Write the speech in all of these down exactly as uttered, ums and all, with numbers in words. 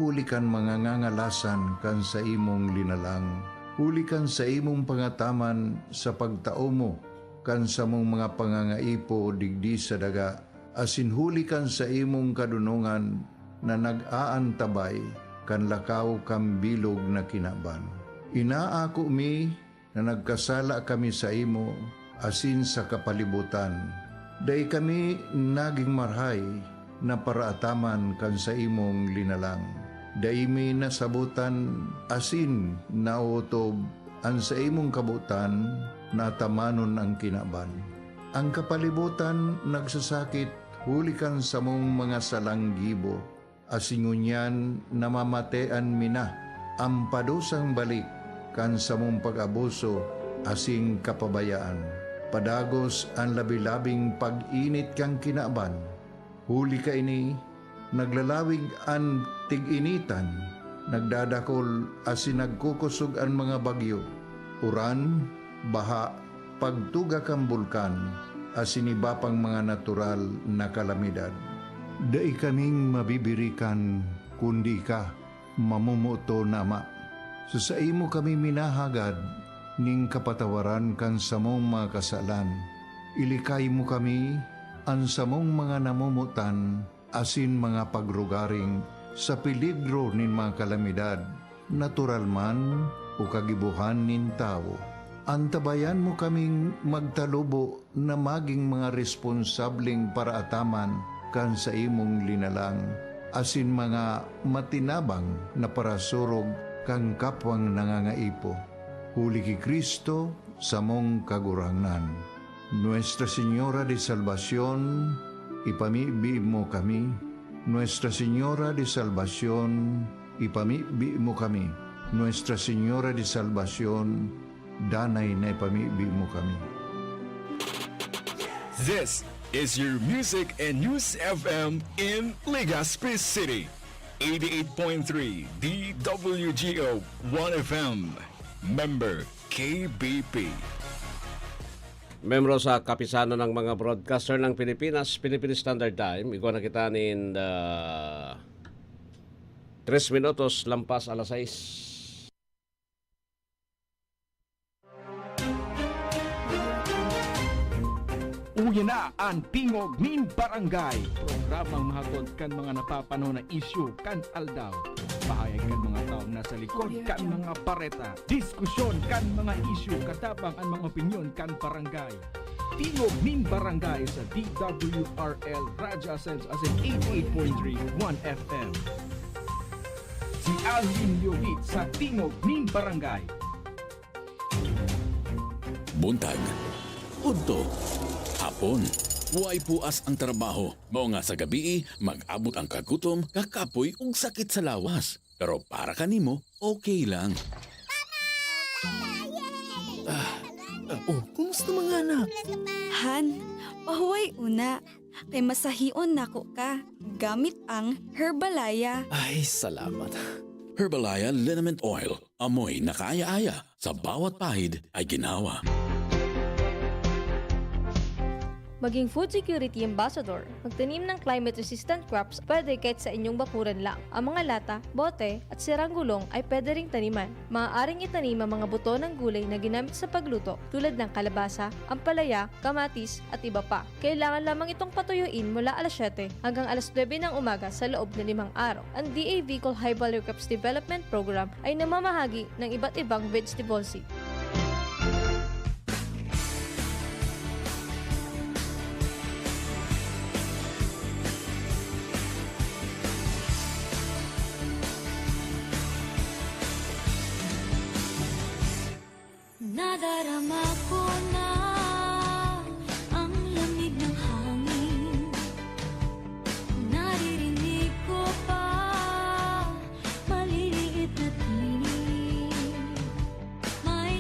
huli kan mga ngangalasan kan saimong linalang, huli kan saimong pangataman sa pagtao mo kan samong mga pangangaipo digdi sa daga, asin huli kan saimong kadonongan na nag-aantabay kan lakaw kan bilog na kinaban. Inaako mi na nagkasala kami saimo asin sa kapalibotan. Dai kami nagin marahay na paraataman kan saimong linalang. Dai mi nasabotan asin naotob an saimong kabotan na atamanon an kinaban. An kapalibotan nagsasakit huli kan samong mga salang gibo, asin ngunyan namamatean mi na an padusang balik kan samong pag-abuso asin kapabayaan. Padagos an labi-labing pag-init kan kinaban. Huli kaini, naglalawig an tig-initan, nagdadakol asin nagkukosog an mga bagyo, uran, baha, pagtuga kan bulkan, asin iba pang mga natural na kalamidad. Dai kaming mabibirikan, kundi ika, mamomoton na Ama. Sa saimo kami minahagad nin kapatawaran kan samong mga kasalan. Ilikay mo kami, an samong mga namomotan, asin mga pagrugaring sa peligro nin mga kalamidad, natural man o kagibohan nin tawo. Antabayan mo kaming magtalubo na magin mga responsableng paraataman kan saimong linalang, asin mga matinabang na parasurog kan kapwang nangangaipo. Huli ki Cristo, samong Kagurangnan. Nuestra Señora de Salvacion, ipamibi mo kami. Nuestra Señora de Salvacion, ipamibi mo kami. Nuestra Señora de Salvacion, danay na ipamibi mo kami. This is your Music and News F M in Legazpi City. Eighty-eight point three D W G O One F M. Member K B P. Membro sa Kapisanan ng mga Broadcaster ng Pilipinas, Philippine Standard Time. Igwa na kita nin, ah, tres minutos lampas alas sais. Uya na an Tingog nin Barangay, programang mahatod kan mga napapanahon na isyu kan aldaw. Pahayag kan mga tawo na sa likod kan mga bareta. Diskusyon kan mga isyu katabang an mga opinyon kan barangay. Tingog nin Barangay sa D W R L Radyo Ascenso asin eighty-eight point three One F M. Si Alvin Llobit sa Tingog nin Barangay. Buntag, udto, hapon, way puas ang trabaho. Mao nga sa gabii, mag-abot ang kagutom, kakapoy ug sakit sa lawas. Pero para kanimo, okay lang. Ah, ah, oh, kumusta mga anak? Han, pahuway una. Kay masahion nako ka gamit ang Herbalaya. Ay, salamat. Herbalaya Liniment Oil. Amoy na kaaya-aya, sa bawat pahid ay ginhawa. Maging food security ambassador. Magtanim ng climate-resistant crops pwede kahit sa inyong bakuran lang. Ang mga lata, bote, at sirang gulong ay pwede ring taniman. Maaaring itanim ang mga buto ng gulay na ginamit sa pagluto, tulad ng kalabasa, ampalaya, kamatis, at iba pa. Kailangan lamang itong patuyuin mula alas siyete hanggang alas nuebe ng umaga sa loob na limang araw. Ang D A Bicol High Value Crops Development Program ay namamahagi ng iba't ibang vegetable seed. Nadarama ko na ang lamig ng hangin. Naririnig ko pa maliliit na tinig. May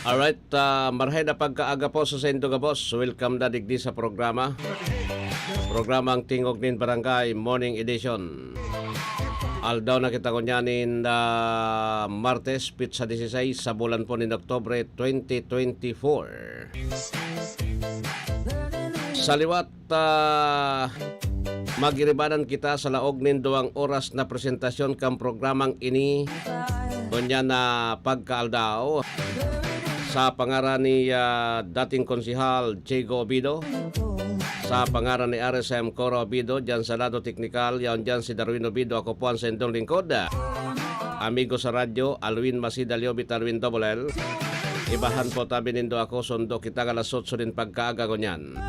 Alright, ah, marhay na pagkaaga po sa saindo gabos. Welcome na digdi sa programa. Programang Tingog nin Barangay, Morning Edition. Aldaw na kita ngunyan nin, ah, Martes, petsa dieciséis sa bulan po nin Oktubre twenty twenty-four. Sa liwat, ah, magiribanan kita sa laog nin duwang oras na presentasyon kan programang ini, ngunyan na pagkaaldaw. Sa pangaran ni, ah, dating Konsehal Chigo Obido, sa pangaran ni R S M Coro Obido, dyan sa lado teknikal, yaon dyan si Darwin Obido, ako po ang saindong lingkod. Amigo sa radyo, Alwin Masida Liobit, Alwin Double L. Ibahan po tabi nindo ako, sundo kita alas otso nin pagkaaga ngunyan.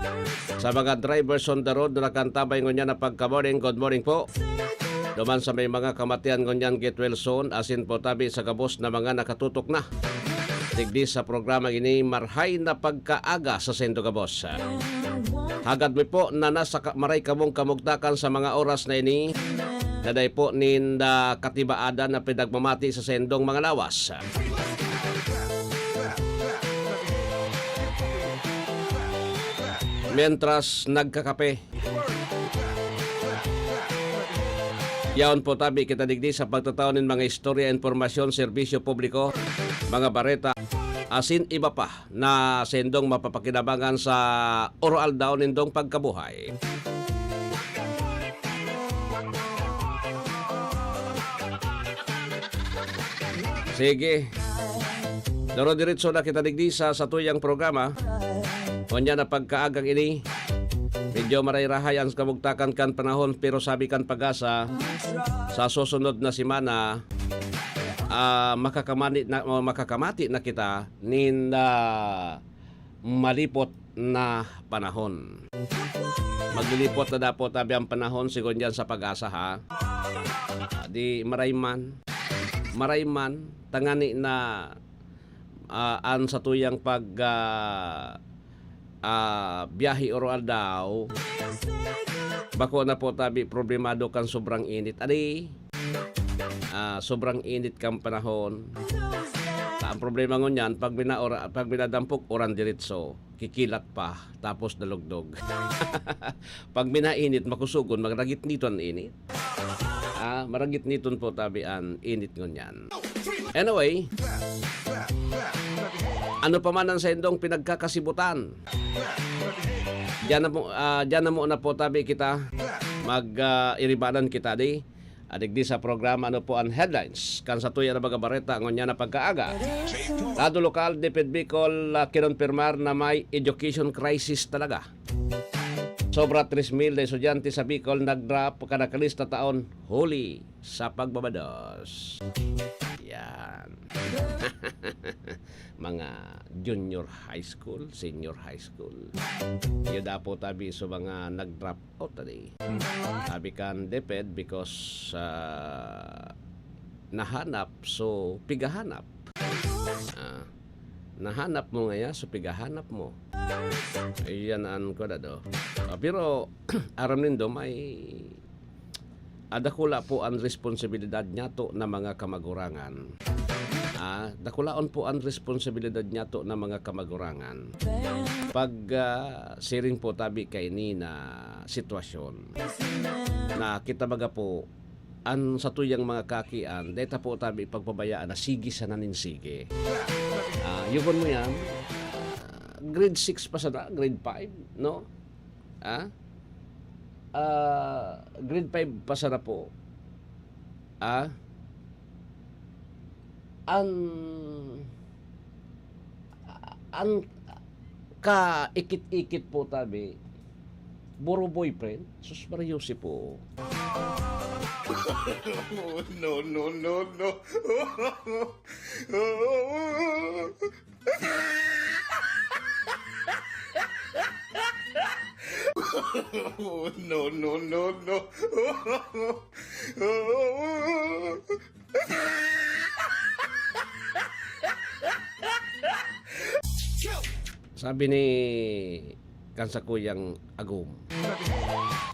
Sa mga drivers on the road na nakantabay ngunyan na pagka-morning, good morning po. Duman sa may mga kamatian ngunyan, get well soon, asin po tabi sa gabos na mga nakatutok na digdi sa programa ini, marhay na pagkaaga sa saindo gabos. Hagad mi po na nasa ka-, maray kamong kamugtakan sa mga oras na ini, na dai po ninda katibaadan na pinagmamati sa saindong mga lawas. Mientras nagkakape, yaon po tabi kita digdi sa pagtatao nin mga istorya, impormasyon, serbisyo publiko, mga bareta, asin iba pa na saindong mapapakinabangan sa oro-aldaw nindong pagkabuhay. Sige. Doro-diretso na kita digdi sa satuyang programa. Ngunyan na pagkaagang ini, medyo maray-rahay ang kamugtakan kan panahon, pero sabi kan PAGASA, sa susunod na semana, ah, makakamani na, o makakamati na kita nin, ah, malipot na panahon. Maglilipot na daw po tabi ang panahon, sigon diyan sa PAGASA, ha? Ah, di maray man. Maray man, tangani na, ah, an satuyang pag, ah, ah, biyahe oro-aldaw, bako na po tabi problemado kan sobrang init. Adi, ah, sobrang init kan panahon. Ta-, ang problema ngunyan, pag minaora-, pag minadampog, uran diretso, kikilat pa, tapos nalugdog. Pag minainit, makusugon, maragitniton an init. Ah, maragitniton po tabi an init ngunyan. Anyway, ano pa man ang saindong pinagkakasibutan, diyan na mo, ah, diyan na muna po tabi kita. Mag, ah, iribanan kita di. Ah, digdi sa programa, ano po ang headlines kan satuya na mga bareta ngunyan na pagkaaga? Lado lokal, DepEd Bicol, ah, kinompirmar na may education crisis talaga. Sobra tres mil na estudyante sa Bicol nag-drop kan nakalista taon huli sa pagbabados. Yan. Mga junior high school, senior high school. Iyo daw po tabi sa mga nag-drop out tadi. Sabi kan DepEd, because, ah, nahanap, so pigahanap. Ah, nahanap mo ngaya, so pigahanap mo. Iyan an kuwan, ano. Ah, pero, aram nindo, may, ah, dakula po an responsibilidad niyato na mga kamagurangan. Ah, dakulaon po an responsibilidad niyato na mga kamagurangan. Pag, ah, siring po tabi kaini na sitwasyon, na kita baga po, an satuyang mga kakian, dai ta po tabi pagpabayaan na sige sana nin sige. Ah, yugon mo yan, ah, grade six pa sana, grade five, no? Ah? Ah, grade five pa sana po. Ah? An, an kaikit-ikit po tabi, buro boyfriend, sus, Maria Jose po. No, no, no, no. No, no, no, no. Sabi ni kan sakuyang agom.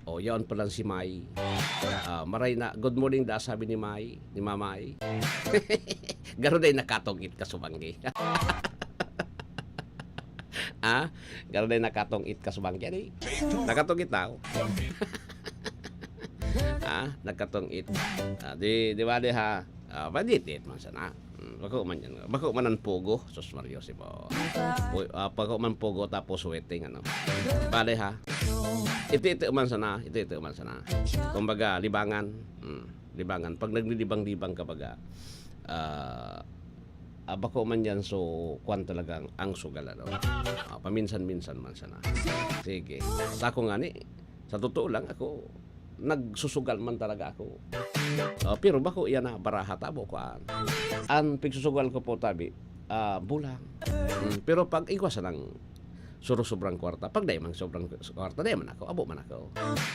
O, yaon pa lang si May. Ah, maray na, "Good morning da," sabi ni May, ni Mamay. Garo day nakatugit ka, subanggi. Ha? Garo na nakatong-it ka sa bangkyan, eh. Nakatong-it daw. Ha? Nagkatong-it. Ah, di, di ba, di ha? Ah, madit-it man sana. Hmm, bako man yan. Bako man ang pugo. Sus, Mario, si po. Pu-, ah, bako man pugo tapos waiting, ano. Bale, ha? Iti-iti man sana. Iti-iti man sana. Kumbaga, libangan. Hmm, libangan. Pag naglilibang-libang ka, baga, ah, ah, bako man yan, so, kwan talagang ang sugal, ano? Ah, paminsan-minsan man sana. Sige. Sa ako nga ni, sa totoo lang, ako, nagsusugal man talaga ako. Ah, pero bako yan na baraha tabo, kwan. Ang pigsusugal ko po, tabi, ah, bulang. Mm, pero pag igwa sanang suro-sobrang kwarta, pag dai man sobrang kwarta, dai man ako, abo man ako.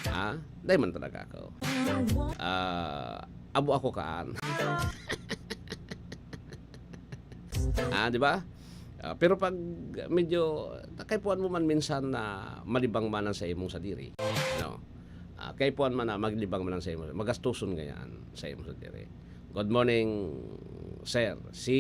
Ha? Dai man talaga ako. Ah, abo ako kaan. Ah, di ba? Ah, pero pag medyo kaipuhan mo man minsan na malibang man ang sa imong sadiri, no? Ah, kaipuhan man na maglibang man ang sa imong, magastoson ngayon sa imong sadiri. Good morning, sir. Si